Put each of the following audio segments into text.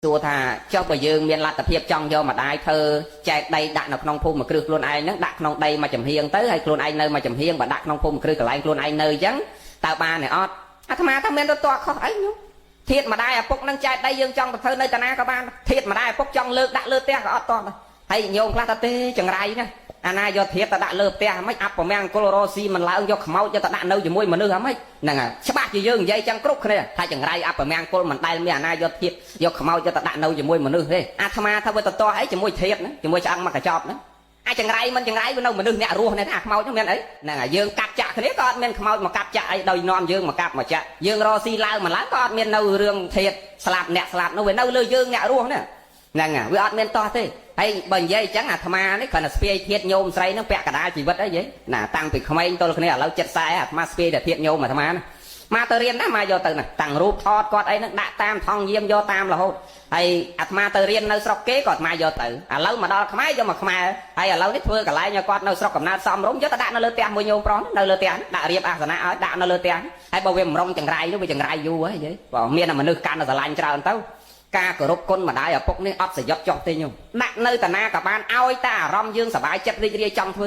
សួរថាចុះបើយើងមានលទ្ធភាពចង់យកម្ដាយធ្វើចែកដីដាក់នៅក្នុងភូមិគ្រឹះខ្លួនឯងហ្នឹងដាក់ក្នុងដីមួយចំហៀងទៅហើយខ្លួនឯងនៅមួយចំហៀងបើដាក់ក្នុងភូមិគ្រឹះកន្លែងខ្លួនឯងនៅអញ្ចឹងតើបានទេអត់អាត្មាថាមានទៅតខុសអីញោមធាតម្ដាយឪពុកនឹងចែកដីយើងចង់ទៅធ្វើនៅតាណាក៏បានធាតម្ដាយឪពុកចង់លើកដាក់លើផ្ទះក៏អត់តោះដែរហើយញោមខ្លះថាទេចង្រៃណាអាណាយកធាតទៅដាក់លើផ្ទះហ្មិចអបមង្គលរស៊ីមិនឡើងយកខ្មោចយកទៅដាក់នៅជាមួយមនុស្សហ្មិចហ្នឹងហើយច្បាស់ជាយើងនិយាយចឹងគ្រប់គ្នាថាចង្រៃអបមង្គលមិនដែលមានអាណាយកធាតយកខ្មោចយកទៅដាក់នៅជាមួយមនុស្សទេអាត្មាថាវាទៅតោះអីជាមួយធាតណាជាមួយឆ្អឹងមកកញ្ចប់ណាអាចង្រៃមិនចង្រៃវានៅមនុស្សអ្នករស់នេះថាខ្មោចហ្នឹងមានអីហ្នឹងហើយយើងកាប់ចាក់គ្នាក៏អត់មានខ្មោចមកកាប់ចាក់អីដោយនាំយើងមកកាប់មកចាក់យើងរស់ស៊ីឡើងមិនឡើងក៏អត់មាននៅរឿងធាតស្លាប់អ្នកស្លាប់នោះវានៅលើយើងអ្នករស់នេះហ្នឹងហើយវាអត់មានតោះទេហើយបើនិយាយអញ្ចឹងអាត្មានេះគ្រាន់តែស្ពាយធាតញោមស្រីហ្នឹងពាក់កណ្ដាលជីវិតអីយីណាតាំងពីក្មេងទល់គ្នាឥឡូវចិត្ត40អាត្មាស្ពាយតែធាតញោមអាត្មាណាមកទៅរៀនណាមកយកទៅណាតាំងរូបថតគាត់អីហ្នឹងដាក់តាមថងយាមយកតាមរហូតហើយអាត្មាទៅរៀននៅស្រុកគេក៏អាត្មាយកទៅឥឡូវមកដល់ខ្មែរយកមកខ្មែរហើយឥឡូវនេះធ្វើកន្លែងឲ្យគាត់នៅស្រុកកំណើតសំរុំយកទៅដាក់នៅលើផ្ទះមួយញោមប្រុសនៅលើផ្ទះដាក់រៀបអាសនៈឲ្យដាក់នៅលើផ្ទះហើយបើវាម្រុងចង្រៃនោះវាចង្រៃយូរហើយយីបើមានតែមនុស្សកាន់តែស្រឡាញ់ច្រើនទៅការគោរពគុណម្ដាយឪពុកនេះអត់សយុទ្ធចុះទេញោមដាក់នៅតាណាក៏បានឲ្យតែអារម្មណ៍យើងសប្បាយចិត្តរីករាយចង់ធ្វ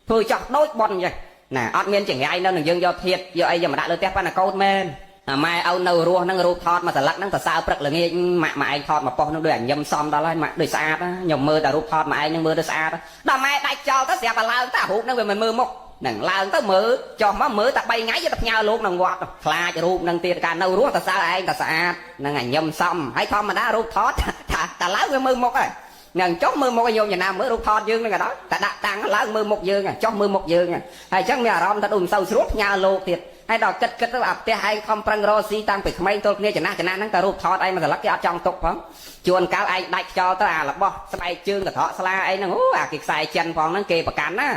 ើធ្វើចោះដូចប៉ុនអញ្ចឹងណាអត់មានចង្រៃនៅនឹងយើងយកធាតយកអីយកមកដាក់លើផ្ទះប៉ុន្តែកូនមែនអាម៉ែឪនៅរស់ហ្នឹងរូបថតមួយសន្លឹកហ្នឹងសរសើរព្រឹកល្ងាចម៉ាក់ម៉ែឯងថតមកប៉ុស្ហ្នឹងដូចអញញឹមសំដល់ហើយម៉ាក់ដូចស្អាតខ្ញុំមើលតែរូបថតម៉ែឯងហ្នឹងមើលទៅស្អាតដល់ម៉ែដាច់ចោលទៅស្រាប់តែឡើងតែរូបហ្នឹងវាមិនមើលមុខហ្នឹងឡើងទៅមើលចុះមកមើលតែ3ថ្ងៃយកទៅផ្ញើលោកក្នុងវត្តខ្លាចរូបហ្នឹងទៀតកាលនៅរស់តែសើឯងតែស្អាតហ្នឹងអញញឹមសំហើយធម្មតារូបថតថាតែឡើងវាមើលមុខហើយនឹងចុះមើលមុខឲ្យញោមចំណាំមើលរូបថតយើងហ្នឹងក៏ដោយតែដាក់តាំងឡើងមើលមុខយើងចុះមើលមុខយើងហើយអញ្ចឹងមានអារម្មណ៍ថាដូចមិនសូវស្រួលផ្ញើលោកទៀតហើយដល់គិតគិតទៅអាផ្ទះឯងខំប្រឹងរកស៊ីតាំងពីក្មេងទល់គ្នាចំណាស់ចំណាស់ហ្នឹងតែរូបថតឯងមួយសន្លឹកគេអត់ចង់ទុកផងជួនកាលឯងដាច់ខ្យល់ទៅអារបស់ស្បែកជើងកត្រកស្លាអីហ្នឹងអូអាគេខ្សែចិនផងហ្នឹងគេប្រកាន់ណ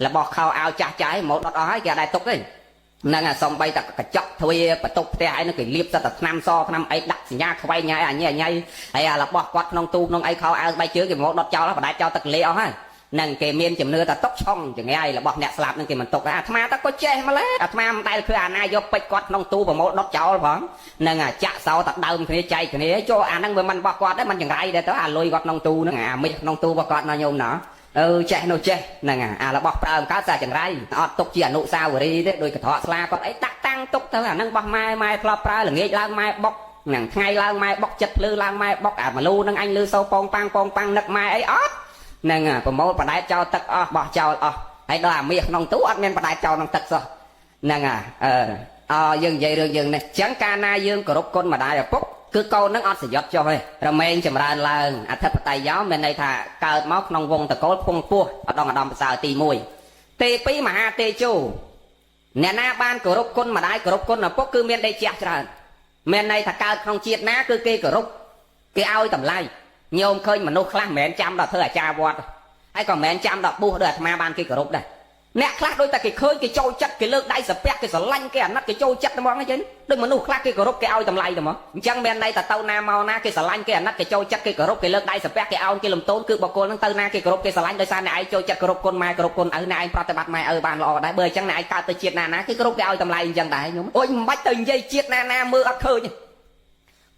ារបស់ខោអាវចាស់ចាស់ឯងមកដុតអស់ហើយគេអត់ដែរទុកទេហ្នឹងអាសំបីតែកញ្ចក់ទ្វារបន្ទប់ផ្ទះឯហ្នឹងគេលាបសិតតែថ្នាំសថ្នាំអីដាក់សញ្ញាខ្វែងញ៉ៃអញញ៉ៃហើយអារបស់គាត់ក្នុងទូក្នុងអីខោអាវស្បែកជើងគេមកដុតចោលបដែតចោលទឹកលេអស់ហើយនឹងគេមានជំនឿថាຕົកឆុងចង្រៃរបស់អ្នកស្លាប់នឹងគេមិនຕົកអាត្មាតក៏ចេះម្ល៉េះអាត្មាមិនដែលឃើញអាណាយកពេជ្រគាត់ក្នុងទូប្រមូលដុតចោលផងនឹងអាចាក់សោតដើមគ្នាចែកគ្នាចូលអាហ្នឹងវាមិនរបស់គាត់ទេមិនចង្រៃដែរទៅអាលុយគាត់ក្នុងទូហ្នឹងអាមិចក្នុងទូរបស់គាត់ណាញោមណាអឺចេះនោះចេះហ្នឹងអារបស់ប្រើមិនកើតសាចង្រៃអត់ទុកជាអនុស្សាវរីយ៍ទេដោយកត្រកស្លាគាត់អីដាក់តាំងទុកទៅអាហ្នឹងបោះម៉ែម៉ែធ្លាប់ប្រើល្ងាចឡើងម៉ែបុកហ្នឹងថ្ងៃឡើងម៉ែបុកចិត្តភ្លឺឡើងម៉ែបុកអាមលូហ្នឹងអញលឺសូពងប៉ាំងពងប៉ាំងនឹកម៉ែអីអត់ហ្នឹងប្រមូលបដែតចោលទឹកអស់បោះចោលអស់ហើយដល់អាមាសក្នុងទូអត់មានបដែតចោលក្នុងទឹកសោះហ្នឹងអឺអយើងនិយាយរឿងយើងនេះអញ្ចឹងកាលណាយើងគោរពគុណម្ដាយឪពុកគឺកូននឹងអត់សយត់ចុះទេរមែងចម្រើនឡើងអធិបតេយ្យយោមានន័យថាកើតមកក្នុងវងតកូលពងពោះអដងឧត្តមប្រសើរទី1ទី2មហាទេជោអ្នកណាបានគោរពគុណម្ដាយគោរពគុណឪពុកគឺមានដេជះច្រើនមានន័យថាកើតក្នុងជាតិណាគឺគេគោរពគេឲ្យតម្លៃញោមឃើញមនុស្សខ្លះមិនមែនចាំដល់ធ្វើអាចារ្យវត្តហើយក៏មិនមែនចាំដល់បួសដូចអាត្មាបានគេគោរពដែរអ្នកខ្លះដូចតែគេឃើញគេចូលចិត្តគេលើកដៃសាពះគេស្រឡាញ់គេអាណិតគេចូលចិត្តហ្មងអញ្ចឹងដូចមនុស្សខ្លះគេគោរពគេឲ្យតម្លៃទៅហ្មងអញ្ចឹងមានន័យថាទៅណាមកណាគេស្រឡាញ់គេអាណិតគេចូលចិត្តគេគោរពគេលើកដៃសាពះគេអោនគេលំទោនគឺបុគ្គលហ្នឹងទៅណាគេគោរពគេស្រឡាញ់ដោយសារអ្នកឯងចូលចិត្តគោរពគុណម៉ែគោរពគុណឪអ្នកឯងប្រតិបត្តិម៉ែឪបានល្អដែរបើអញ្ចឹងអ្នកឯងកើតទៅជាតិណាណាគេគោរពគេឲ្យតម្លៃអញ្ចឹងដែរខ្ញុំអូយមិនបាច់ទៅនិយាយជាតិណាណាមើលអត់ឃើញ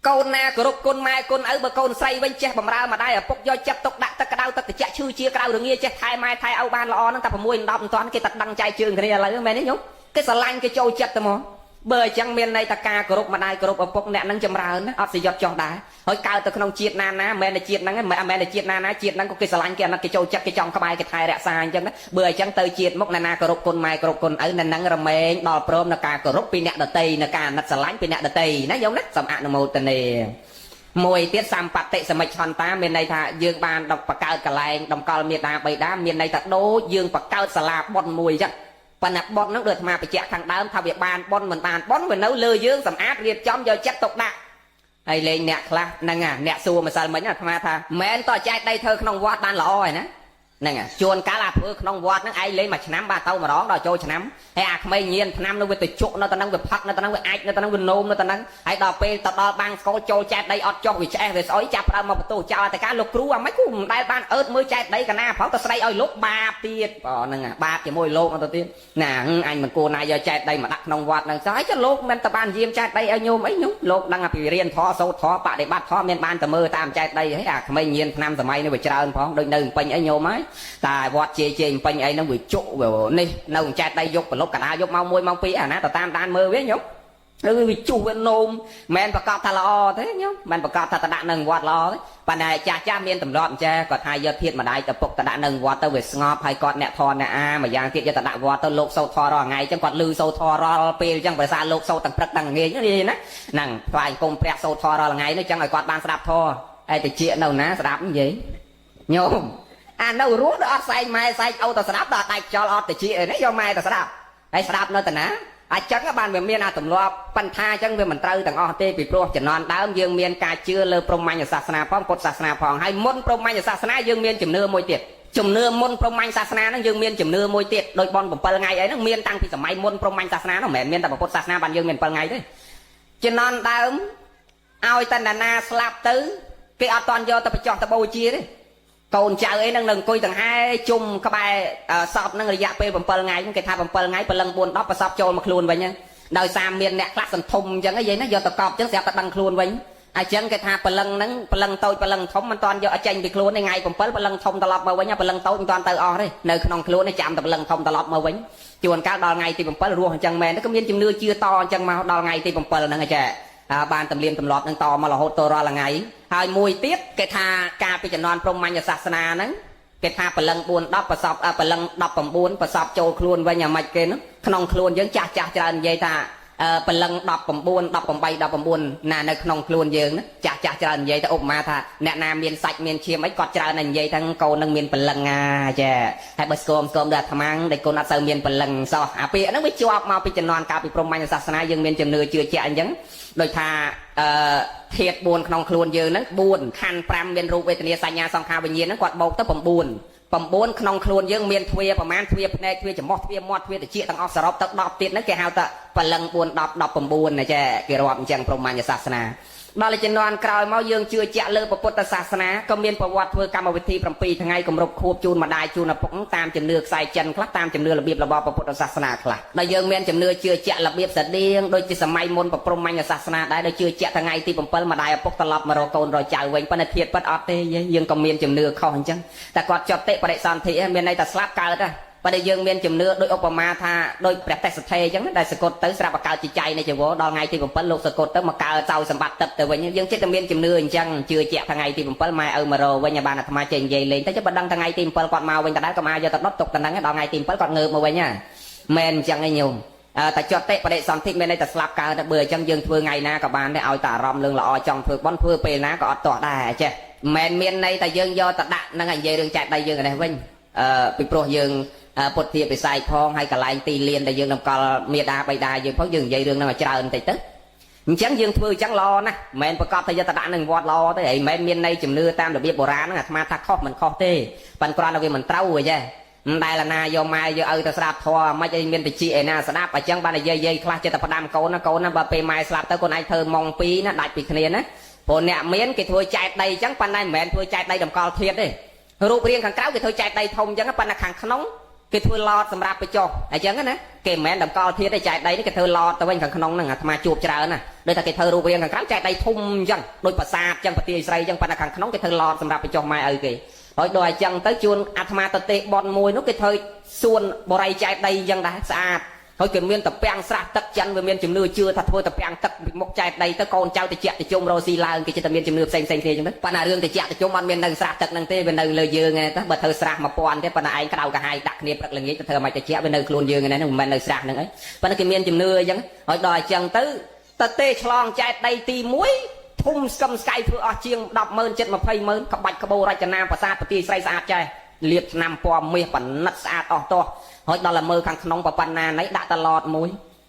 កូនណាគោរពគុណម៉ែគុណឪបើកូនស្រីវិញចេះបំរើម្ដាយឪពុកយកចិត្តទុកដាក់ទឹកក្តៅទឹកត្រជាក់ឈឺជាក្រៅរងាចេះថែម៉ែថែឪបានល្អហ្នឹងតែ6 10មិនទាន់គេតែដឹងចែកជើងគ្នាឥឡូវមែនទេញោមគេស្រឡាញ់គេចូលចិត្តទៅមកបើអញ្ចឹងមានន័យថាការគោរពម្ដាយគោរពឪពុកអ្នកនឹងចម្រើនណាអត់សយត់ចុះដែរហើយកើតទៅក្នុងជាតិណាណាមិនមែនតែជាតិហ្នឹងមិនមែនតែជាតិណាណាជាតិហ្នឹងក៏គេស្រឡាញ់គេអាណិតគេចូលចិត្តគេចង់ក្បែរគេថែរក្សាអញ្ចឹងណាបើអញ្ចឹងទៅជាតិមុខអ្នកណាគោរពគុណម៉ែគោរពគុណឪអ្នកហ្នឹងរមែងដល់ព្រមនៅការគោរពពីអ្នកដតីនៅការអាណិតស្រឡាញ់ពីអ្នកដតីណាញោមណាសូមអនុមោទនាមួយទៀតសម្បត្តិសមិច្ឆន្តាមានន័យថាយើងបានដល់បង្កើតកន្លែងតម្កល់មេដាបៃតាមានន័យថាដូចយើងបង្កើតសាលាបុណ្យមួយអញ្ចឹងប៉ុន្តែបុណ្យហ្នឹងដូចអាត្មាបញ្ជាក់ខាងដើមថាវាបានបុណ្យមិនបានបុណ្យវានៅលើយើងសម្អាតរៀបចំយកចិត្តទុកដាក់ហើយលេងអ្នកខ្លះហ្នឹងអ្នកសួរម្សិលមិញអាត្មាថាមែនតចែកដីធ្វើក្នុងវត្តបានល្អហើយណា ហ្នឹងជួនកាលអាធ្វើក្នុងវត្តហ្នឹងឯងលេងមួយឆ្នាំបាទទៅម្ដងដល់ចូលឆ្នាំហើយអាក្មេងញៀនឆ្នាំនោះវាទៅជក់នៅទៅហ្នឹងវាផឹកនៅទៅហ្នឹងវាអាចនៅទៅហ្នឹងវានោមនៅទៅហ្នឹងហើយដល់ពេលទៅដល់បាំងស្គលចូលចែកដីអត់ចុះវាឆ្អេះវាស្អុយចាប់ដើមមកបន្ទោសចោលតែកាលោកគ្រូអាម៉េចគូមិនដែលបានអើតមើលចែកដីកណាផងទៅស្ដីឲ្យលោកបាបទៀតបើហ្នឹងបាបជាមួយលោកទៅទៀតណាអញមិនគួរណាយកចែកដីមកដាក់ក្នុងវត្តហ្នឹងសោះហើយចុះលោកមិនទៅបានយាមចែកដីឲ្យញោមអីញោមលោកដឹងពីរៀនធម៌សូត្រធម៌បដិបត្តិធម៌មានបានតែមើលតាមចែកដីហើយអាក្មេងញៀនឆ្នាំសម័យនេះវាច្រើនផងដូចនៅពេញអីញោមហើយតែវត្តជេជេពេញអីហ្នឹងវាជក់វានេះនៅចែកដីយកប្រលប់កដាយកម៉ោង1ម៉ោង2អាណាទៅតាមដានមើលវាញោមឬវាជុះវានោមមិនប្រកាសថាល្អទេញោមមិនប្រកាសថាតដាក់នៅវត្តល្អទេប៉ុន្តែចាស់ចាស់មានទម្លាប់អញ្ចេះគាត់ថាយកធាតម្ដាយទៅពុកតដាក់នៅវត្តទៅវាស្ងប់ហើយគាត់អ្នកធនអ្នកអាម្យ៉ាងទៀតយកតដាក់វត្តទៅលោកសូត្រធម៌រាល់ថ្ងៃអញ្ចឹងគាត់លឺសូត្រធម៌រាល់ពេលអញ្ចឹងប្រសាលោកសូត្រទាំងព្រឹកទាំងល្ងាចនេះណាហ្នឹងថ្វាយគុំព្រះសូត្រធម៌រាល់ថ្ងៃនេះអញ្ចឹងឲ្យគាត់បានស្ដាប់ធម៌ហើយតិចនៅណាស្ដាប់និយាយញោមអានៅរស់ដល់អត់សែងម៉ែសែងឪទៅស្ដាប់ដល់ដាច់ចោលអត់តិចអីនេះយកម៉ែទៅស្ដាប់ហើយស្ដាប់នៅតាណាអញ្ចឹងបានវាមានអាទម្លាប់បន្ថាអញ្ចឹងវាមិនត្រូវទាំងអស់ទេពីព្រោះជំនាន់ដើមយើងមានការជឿលើព្រហ្មញ្ញសាសនាផងពុទ្ធសាសនាផងហើយមុនព្រហ្មញ្ញសាសនាយើងមានជំនឿមួយទៀតជំនឿមុនព្រហ្មញ្ញសាសនាហ្នឹងយើងមានជំនឿមួយទៀតដូចបន7ថ្ងៃអីហ្នឹងមានតាំងពីសម័យមុនព្រហ្មញ្ញសាសនាហ្នឹងមិនមែនមានតែពុទ្ធសាសនាបានយើងមាន7ថ្ងៃទេជំនាន់ដើមឲ្យតណ្ដាណាស្លាប់ទៅគេអត់តន់យកទៅបញ្ចុះទៅបូជាទេកូនចៅអីហ្នឹងនៅអង្គុយទាំងហែជុំក្បែរសពហ្នឹងរយៈពេល7ថ្ងៃហ្នឹងគេថា7ថ្ងៃព្រលឹង4 10ប្រសពចូលមកខ្លួនវិញដោយសារមានអ្នកខ្លះសន្ធំអញ្ចឹងនិយាយណាយកទៅកប់អញ្ចឹងស្រាប់តែដឹងខ្លួនវិញអញ្ចឹងគេថាព្រលឹងហ្នឹងព្រលឹងតូចព្រលឹងធំមិនតាន់យកឲ្យចេញពីខ្លួនថ្ងៃ7ព្រលឹងធំត្រឡប់មកវិញព្រលឹងតូចមិនតាន់ទៅអស់ទេនៅក្នុងខ្លួននេះចាំតែព្រលឹងធំត្រឡប់មកវិញជួនកាលដល់ថ្ងៃទី7រស់អញ្ចឹងមែនក៏មានជំនឿជឿតអញ្ចឹងមកដល់ថ្ងៃទី7ហ្នឹងចាបានតម្លៀមទម្លាប់នឹងតមករហូតទៅរាល់ថ្ងៃហើយមួយទៀតគេថាការពីជំនាន់ព្រហ្មញ្ញសាសនាហ្នឹងគេថាព្រលឹង4 10ប្រសពព្រលឹង19ប្រសពចូលខ្លួនវិញអាម៉េចគេនោះក្នុងខ្លួនយើងចាស់ចាស់ច្រើននិយាយថាព្រលឹង19 18 19ណានៅក្នុងខ្លួនយើងណាចាស់ចាស់ច្រើននិយាយទៅឧបមាថាអ្នកណាមានសាច់មានឈាមអីគាត់ច្រើនតែនិយាយថាកូននឹងមានព្រលឹងអាចាហើយបើស្គមស្គមដល់អាត្មាដែលកូនអត់សូវមានព្រលឹងសោះអាពាក្យហ្នឹងវាជាប់មកពីជំនាន់កាលពីព្រហ្មញ្ញសាសនាយើងមានជំនឿជឿជាក់អញ្ចឹងដូចថាអឺធាតុ4ក្នុងខ្លួនយើងហ្នឹង4ខណ្ឌ5មានរូបវេទនាសញ្ញាសង្ខារវិញ្ញាណហ្នឹងគាត់បូកទៅ9 9ក្នុងខ្លួនយើងមានទ្វាប្រមាណទ្វាភ្នែកទ្វាច្រមុះទ្វាមាត់ទ្វាត្រចៀកទាំងអស់សរុបទៅ10ទៀតហ្នឹងគេហៅថាព្រលឹង4 10 19ណាចាគេរាប់អញ្ចឹងព្រហ្មញ្ញសាសនាដល់ជំនាន់ក្រោយមកយើងជឿជាក់លើពុទ្ធសាសនាក៏មានប្រវត្តិធ្វើកម្មវិធី7ថ្ងៃគម្រប់ខួបជូនម្ដាយជូនឪពុកតាមជំនឿខ្សែចិនខ្លះតាមជំនឿរបៀបរបបពុទ្ធសាសនាខ្លះដែលយើងមានជំនឿជឿជាក់របៀបស្តៀងដូចជាសម័យមុនព្រហ្មញ្ញសាសនាដែរដែលជឿជាក់ថ្ងៃទី7ម្ដាយឪពុកត្រឡប់មករកកូនរកចៅវិញប៉ុន្តែធៀបពិតអត់ទេយើងក៏មានជំនឿខុសអញ្ចឹងតែគាត់ចត់តិបរិសន្ធិមានន័យថាស្លាប់កើតហ៎បើដែលយើងមានជំនឿដោយឧបមាថាដោយព្រះទេសថេអញ្ចឹងដែលសកត់ទៅស្រាប់តែកើតជាចៃនៃជីវរដល់ថ្ងៃទី7លោកសកត់ទៅមកកើតចៅសម្បត្តិទឹកទៅវិញយើងចិត្តតែមានជំនឿអញ្ចឹងជឿជាក់ថ្ងៃទី7ម៉ែឪមករវិញឲ្យបានអាត្មាចេះនិយាយលេងតែចុះបើដឹងថ្ងៃទី7គាត់មកវិញដដែលក៏មកយកទៅដុតទុកតំណឹងដល់ថ្ងៃទី7គាត់ងើបមកវិញហ่าមែនអញ្ចឹងឯងញោមតែចត់តិបដិសន្ធិមានន័យតែស្លាប់កើតទៅបើអញ្ចឹងយើងធ្វើថ្ងៃណាក៏បានដែរឲ្យតែអារម្មណ៍លឿងល្អចង់ធ្វើបន់ធ្វើពេលណាក៏អត់ទាស់ដែរចេះមិនមានន័យតែយើងយកទៅដាក់នឹងឲ្យនិយាយរឿងចែកដៃយើងនេះវិញអឺពីព្រោះយើងពុទ្ធាពិស័យផងហើយកន្លែងទីលានដែលយើងតម្កល់មេដាបៃតាយើងផងយើងនិយាយរឿងហ្នឹងឲ្យច្រើនបន្តិចទៅអញ្ចឹងយើងធ្វើអញ្ចឹងល្អណាស់មិនមែនប្រកបថាយកទៅដាក់នឹងវត្តល្អទេហើយមិនមែនមានន័យជំនឿតាមរបៀបបុរាណហ្នឹងអាត្មាថាខុសមិនខុសទេប៉ុន្តែគ្រាន់តែវាមិនត្រូវហីចេះមិនដែលណាយកម៉ែយកឪទៅស្ដាប់ធម៌មិនអីមានតិចឯណាស្ដាប់អញ្ចឹងបាននិយាយយាយខ្លះចិត្តតែផ្ដាំកូនណាកូនណាបើពេលម៉ែស្លាប់ទៅកូនឯងធ្វើម៉ុងពីរណាដាច់ពីគ្នាណាព្រោះអ្នកមានគេធ្វើចែកដីអញ្ចឹងប៉ុន្តែមិនមែនធ្វើចែកដីតម្កល់ធាតទេរូបរាងខាងក្រៅគេធ្វើចែកដីធំអញ្ចឹងប៉ុន្តែខាងក្នុងគេធ្វើឡតសម្រាប់បញ្ចុះអញ្ចឹងណាគេមិនមែនតម្កល់ធាតទេចែកដីនេះគេធ្វើឡតទៅវិញខាងក្នុងហ្នឹងអាត្មាជួបច្រើនណាដូចថាគេធ្វើរូបរាងខាងក្រៅចែកដីធំអញ្ចឹងដូចប្រាសាទអញ្ចឹងប្រទាយស្រីអញ្ចឹងប៉ុន្តែខាងក្នុងគេធ្វើឡតសម្រាប់បញ្ចុះម៉ែឪគេហើយដល់អញ្ចឹងទៅជួនអាត្មាទៅទេបនមួយនោះគេធ្វើសួនបរិយចែកដីអញ្ចឹងដែរស្អាតហើយគេមានតពាំងស្រះទឹកចិនវាមានជំនឿជឿថាធ្វើតពាំងទឹកពីមុខចែកដីទៅកូនចៅតិចតិជុំរស់ស៊ីឡើងគេចិត្តតែមានជំនឿផ្សេងផ្សេងគ្នាអញ្ចឹងទៅប៉ុន្តែរឿងតិចតិជុំអត់មាននៅស្រះទឹកហ្នឹងទេវានៅលើយើងឯងទៅបើធ្វើស្រះ1000ទេប៉ុន្តែឯងក្តៅកាហាយដាក់គ្នាព្រឹកល្ងាចទៅធ្វើមិនតិចវានៅខ្លួនយើងឯហ្នឹងមិនមែននៅស្រះហ្នឹងអីប៉ុន្តែគេមានជំនឿអញ្ចឹងហើយដល់អញ្ចឹងទៅតទេឆ្លងចែកដីទី1ធំស្កឹមស្កៃធ្វើអស់ជាង100000ចិត្ត200,000ក្បាច់ក្បូររចនាប្រាសាទប្រទីស្រីស្អាតចេះលាបឆ្នាំពណ៌មាសប៉និតស្អាតអស់ទាស់ហើយដល់តែមើលខាងក្នុងប៉ុណ្ណាណីដាក់តឡតមួយ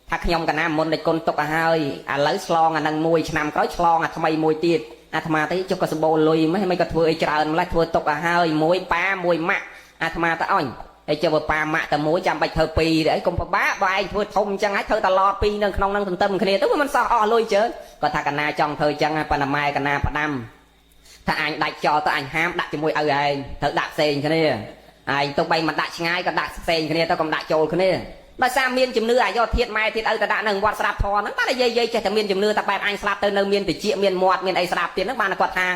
ថាខ្ញុំកណាមុនដែលគុណទុកឲ្យហើយឥឡូវឆ្លងអានឹងមួយឆ្នាំក្រោយឆ្លងអាថ្មីមួយទៀតអាត្មាទេចុះក៏សម្បូរលុយមិនក៏ធ្វើអីច្រើនម្លេះធ្វើទុកឲ្យហើយមួយប៉ាមួយម៉ាក់ អាត្មាទៅអញហើយចុះបើប៉ាម៉ាក់តែមួយចាំបាច់ធ្វើពីរទេអីកុំពិបាកបើឯងធ្វើធំអញ្ចឹងហើយធ្វើតឡតពីរនៅក្នុងហ្នឹងទន្ទឹមគ្នាទៅវាមិនសោះអស់លុយច្រើនគាត់ថាកណាចង់ធ្វើអញ្ចឹងប៉ុន្តែម៉ែកណាផ្ដាំថាអញដាច់ចោលទៅអញហាមដាក់ជាមួយឪឯងត្រូវដាក់ផ្សេងគ្នាឯងទៅបីមិនដាក់ឆ្ងាយក៏ដាក់ផ្សេងគ្នាទៅកុំដាក់ចូលគ្នាដោយសារមានជំនឿអាយកធាតម៉ែធាតឪទៅដាក់នៅវត្តស្រាប់ធរហ្នឹងបានតែយាយយាយចេះតែមានជំនឿតែបែបអញស្លាប់ទៅនៅមានតិចមានមាត់មានអីស្រាប់ទៀតហ្នឹងបានគាត់ថា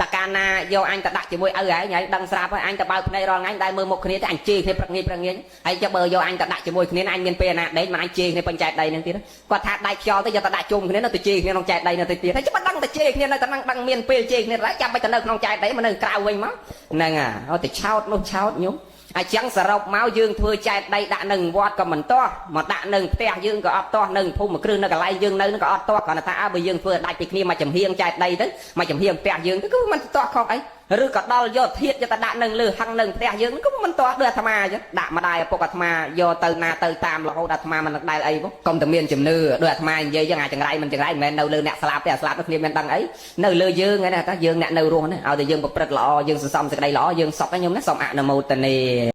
តកាលណាយកអញទៅដាក់ជាមួយឪឯងហើយដឹងស្រាប់ហើយអញទៅបើកភ្នែករាល់ថ្ងៃដែលមើលមុខគ្នាទៅអញជេរគ្នាព្រឹកងាយព្រឹកងាយហើយចុះបើយកអញទៅដាក់ជាមួយគ្នាអញមានពេលណាដេកមកអញជេរគ្នាពេញចែកដីហ្នឹងទៀតគាត់ថាដាច់ខ្យល់ទៅយកទៅដាក់ជុំគ្នានៅទៅជេរគ្នាក្នុងចែកដីនៅទៅទៀតហើយចុះបើដឹងទៅជេរគ្នានៅតែនឹងដឹងមានពេលជេរគ្នាដែរចាំបាច់ទៅនៅក្នុងចែកដីមកនៅក្រៅវិញមកហ្នឹងហើយទៅឆោតនោះឆោតញោមអញ្ចឹងសរុបមកយើងធ្វើចែកដីដាក់នឹងវត្តក៏មិនទាស់មកដាក់នឹងផ្ទះយើងក៏អត់ទាស់នឹងភូមិគ្រឹះនៅកន្លែងយើងនៅនឹងក៏អត់ទាស់គ្រាន់តែថាអើបើយើងធ្វើដាច់ពីគ្នាមកចំហៀងចែកដីទៅមកចំហៀងផ្ទះយើងទៅគឺមិនទាស់ខុសអីឬក៏ដល់យកធាតយកទៅដាក់នឹងលើហឹងនឹងផ្ទះយើងក៏មិនទាស់ដូចអាត្មាអញ្ចឹងដាក់ម្ដាយឪពុកអាត្មាយកទៅណាទៅតាមរហូតអាត្មាមិនដែលអីផងកុំតែមានជំនឿដូចអាត្មានិយាយអញ្ចឹងអាចង្រៃមិនចង្រៃមិនមែននៅលើអ្នកស្លាប់ទេអាស្លាប់នោះគ្នាមានដឹងអីនៅលើយើងហ្នឹងណាតាយើងអ្នកនៅរស់ណាឲ្យតែយើងប្រព្រឹត្តល្អយើងសន្សំសេចក្តីល្អយើងសុខហ្នឹងខ្ញុំណាសូមអនុមោទនា។